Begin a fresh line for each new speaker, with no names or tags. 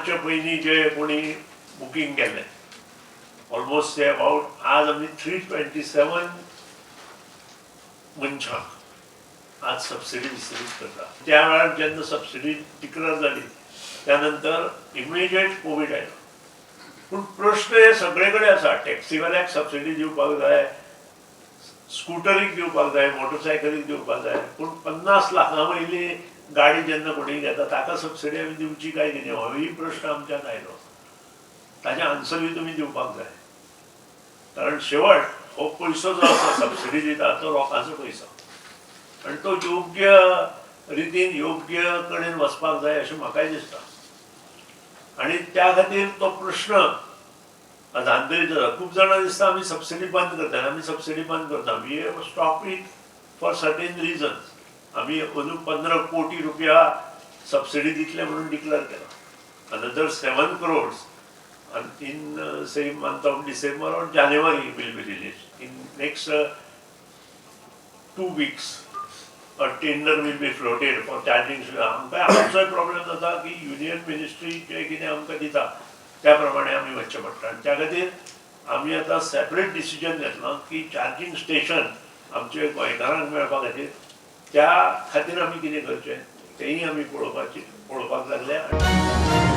मार्चा पयलीं जे कोणी बुकींग केल्लें, ऑलमोस्ट ते अबाउट आज आमी 327 मनशांक आज सबसिडी वितरीत करता. त्या वेळार जेन्ना सबसिडी डिक्लेर जाली, त्या नंतर इमिजिएट कोवीड आयलो. पूण प्रश्न हे सगळे कडेन आसा. टॅक्सीवाल्याक सबसिडी दिवपाक जाय, स्कुटरीक दिवपाक जाय, मोटरसायकलीक दिवपाक जाय, पूण 50 लाखां वयली गाडी जेन्ना कोणी घेता ताका सबसिडी आमी दिवची काय कितें, होय प्रश्न आमच्यान आयलो. ताजें आन्सरूय तुमी दिवपाक जाय, कारण शेवट हो पयसो जो आसा, सबसिडी दिता तो लोकांचो पयसो आनी तो योग्य रितीन योग्य कडेन वचपाक जाय अशें म्हाकाय दिसता. आनी त्या खातीर तो प्रश्न अधांतरीत जाता. खूब जाणां दिसता आमी सबसिडी बंद करता, आमी सबसिडी बंद करता. We have stop it for certain reasons. आमी अंदू 15 कोटी रुपया सबसिडी दितले म्हणून डिक्लेअर केला. Another 7 crores in, say, month of December or January will be release. In next 2 weeks a tender will be floated for charging. आमकां आमचोय problem जाता की युनियन मिनिस्ट्री जे कितें आमकां दिता त्या प्रमाणे आमी वचचें पडटा. आनी त्या खातीर आमी आतां सेपरेट डिसिजन घेतलां की चार्जींग स्टेशन आमचे गोंयकारांक मेळपा खातीर, त्या खातीर आमी कितें करचें तेंय आमी पळोवपाक लागले.